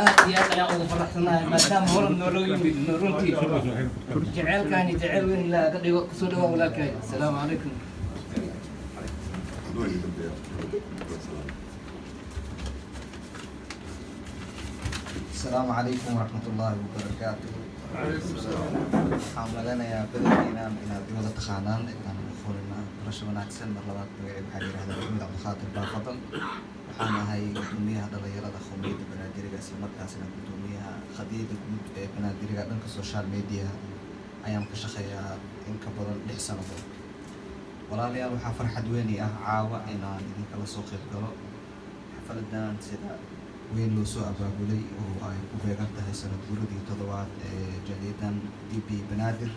Aad iyo aad ayaan ugu faraxsanahay maadaama Holland nooloo yimid. Runtii jeceelkaani jecel weyn ilaa ka dhigo. Kusoo dhawaa, walaalkay. Asalaamu calaykum. Asalaamu calaykum waraxmat ullaahi wabarakaatu. Waxaan maleynayaa badankiinaan inaad iwada taqaanaan, intaan aqoonina barasho wanaagsan. Mar labaad, magacay waxaa la yihahdaa Maxamed Cabdiqaadir Baafadal. Waxaan ahay gudoomiyaha dhalinyarada qowmiyadda Banaadiriga, isla markaasna gudoomiyaha qadiyadda guud ee Banaadiriga. Dhanka social media ayaan ka shaqeeyaa in ka badan 6 sannadood. Walaalayaal, waxaa farxad weyn ii ah caawa inaan idinkala soo qayb galo xafaladan sida weyn loo soo abaabulay oo ay ku beegan tahay sanad guuradii toddobaad ee jaaliyadan DP Banaadir.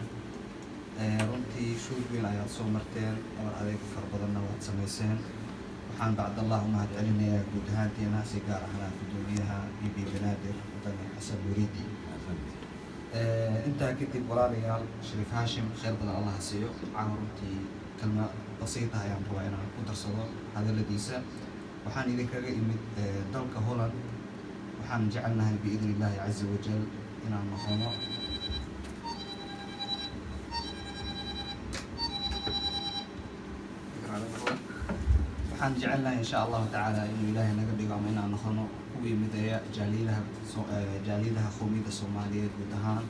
Runtii shuur weyn ayaad soo marteen, dhabar adeeg fara badanna waad samayseen. Waxaan bacdallah u mahad celinayaa guud ahaanteena, si gaar ahna gudoomiyaha DP Banaadir, mudane Xasan Weriidi. Intaa kadib, walaalayaal, Shariif Haashim khayr badan Allah siiyo. Caawa runtii kalma basiita ayaan rabaa inaan ku darsado hadaladiisa. Waxaan idinkaga imid dalka Holland. Waxaan jecelnahay biidni illaahi caza wajal inaan noqono. Waxaan jecelnahay, insha Allahu tacaala, inuu Ilaahay naga dhigo ama inaan noqono kuwii mideeya jaaliyadaha jaaliyadaha qowmiyadda Soomaaliyeed guud ahaan,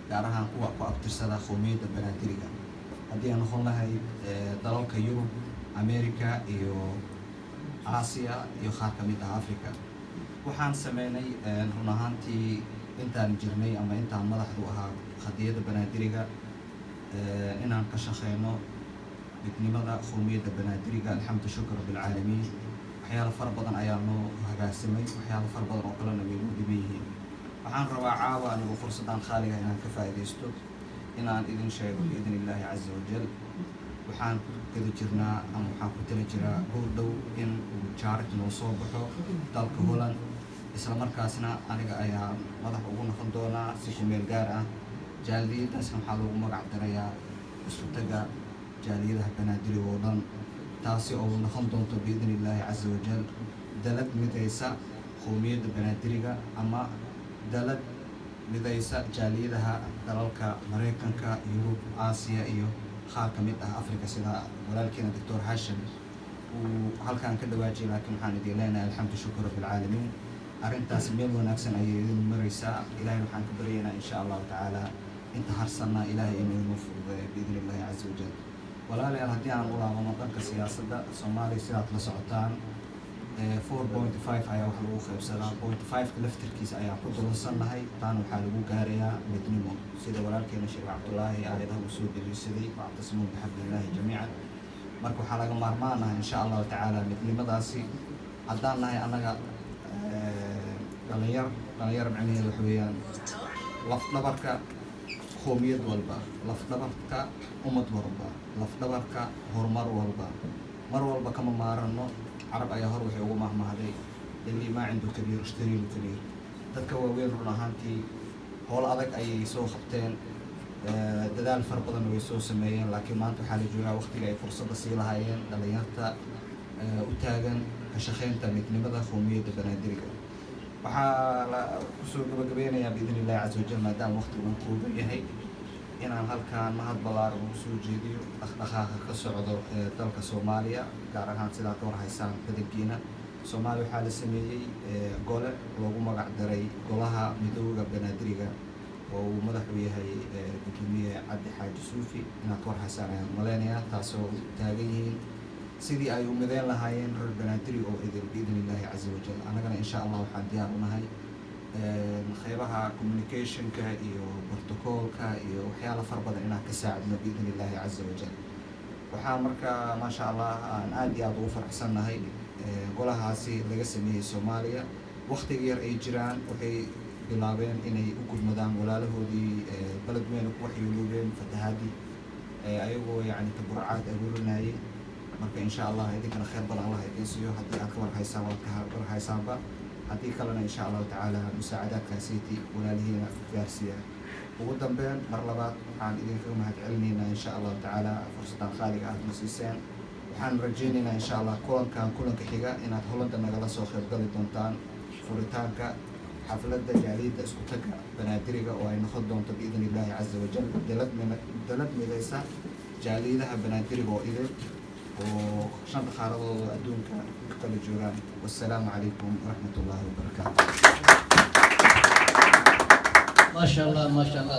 gaar ahaan kuwa ku abtirsada qowmiyadda Banaadiriga, haddii aan noqon lahayd dalalka Yurub, America iyo Aasiya iyo qaar ka mid ah Africa. Waxaan sameynay run ahaantii intaan jirnay ama intaan madaxdu ahaa qadiyadda Banaadiriga inaan ka shaqeyno midnimada qowmiyadda Banaadiriga. Alxamdu shukr rabbilcaalamiin, waxyaalo fara badan ayaa noo hagaagsamay, waxyaalo fara badan oo kalena way noo dhiman yihiin. Waxaan rabaa caawa anigu fursaddan khaaliga inaan ka faa'iidaysto inaan idin sheego, biidni illaahi caza wajal, waxaan ku gada jirnaa ama waxaan ku tali jiraa goor dhow in uu jaarid noo soo baxo dalka Holland. Isla markaasna aniga ayaa madax ugu noqon doonaa si ku meel gaar ah. Jaaliyadaasna waxaa loogu magac darayaa Isku Taga Jaaliyadaha Banaadiriga oo dhan, taasi oo noqon doonto biidni illaahi caza wajal dalad midaysa qowmiyadda Banaadiriga ama dalad midaysa jaaliyadaha dalalka Maraykanka, Yurub, Aasiya iyo qaar ka mid ah Africa, sida walaalkeena Doctor Hashim uu halkan ka dhawaajiyay. Laakiin waxaan idin leenahay, alxamdu shukr rabbilcaalamiin, arrintaas meel wanaagsan ayay idin maraysaa. Ilaahay waxaan ka baryaynaa, insha Allahu tacaala, inta harsanna Ilaahay inuu inoo fududeeyo biidni illaahi caza wajal. Walaalayaal, haddii aan u laabano dhanka siyaasadda Soomaaliya, sidaad la socotaan, 4.5 ayaa wax lagu qaybsadaa. 0.5-ka laftirkiisa ayaa ku dulansannahay. Taana waxaa lagu gaarayaa midnimo, sida walaalkeena Sheekh Cabdulaahi aayadaha uu soo deliishaday: wactasimuu bixablillaahi jamiican. Marka waxaa laga maarmaan ah, insha Allahu tacaala, midnimadaasi. Haddaan nahay annaga dhalinyar, dhalinyar micnaheedu waxa weeyaan lafdhabarka qoomiyad walba, lafdhabarka ummad walba, lafdhabarka horumar walba. Mar walba kama maarano. Carab ayaa hor waxay ugu mahmahday: اللي ما عنده كبير اشتري له كبير. Dadka waaweyn run ahaantii howl adag ayay soo qabteen, dadaal fara badan way soo sameeyeen, laakiin maanta waxaa la joogaa waqtiga ay fursadda sii lahaayeen dhalinyarta u taagan ka shaqeynta midnimada qowmiyadda Banaadiriga. Waxaa la kusoo gabagabeynayaa biidni illahi caza wajal, maadaama waqtigu uu kooban yahay, inaan halkaan mahad ballaaran ugu soo jeediyo dhaqdhaqaaqa ka socdo ee dalka Soomaaliya, gaar ahaan sidaad ka warhaysaan badankiina, Soomaaliya waxaa la sameeyey gole loogu magac daray Golaha Midooda Banaadiriga oo uu madax u yahay gudoomiye Cabdi Xaaji Suufi. Inaad ka warhaysaan ayaan maleynayaa, taasoo taagan yihiin sidii ay u mideyn lahaayeen reer Banaadiri oo idil biidni illaahi caza wajal. Annagana, insha Allah, waxaan diyaar u nahay qeybaha communicationka iyo protocolka iyo waxyaalo fara badan inaan ka saacidno biidni illaahi caza wajal. Waxaa marka, maasha Allah, aan aad iyo aada ugu faraxsannahay golahaasi laga sameeyey Soomaaliya. Waktiga yar ay jiraan waxay bilaabeen inay u gurmadaan walaalahoodii Beledweyne ku waxyeeloobeen fatahaadii, ayagoo yacni taburcaad aruurinayay. Marka, insha Allah, idinkana khayr badan Allah idiin siiyo. Haddii aad ka warhaysaan, waad ka warhaysaanba, haddii kalena, insha Allahu tacaala, musaacadaadkaasiiti walaalihiina gaarsiiya. Ugu dambeyn, mar labaad waxaan idinkaga mahad celinaynaa, insha Allahu tacaala, fursaddan qaaliga aad na siiseen. Waxaan rajaynaynaa, insha Allah, kulankan kulanka xiga inaad Hollanda nagala soo qaybgali doontaan furitaanka. Xafladda jaaliyadda isku tagga Banaadiriga oo ay noqon doonto, biidn Illaahi caza wajal, dalad midaysa jaaliyadaha Banaadiriga oo idil oo shanta qaaradooda adduunka ka kala joogaan. Wassalaamu calaykum waraxmat ullaahi wabarakaatu. Maasha Allah, maasha Allah.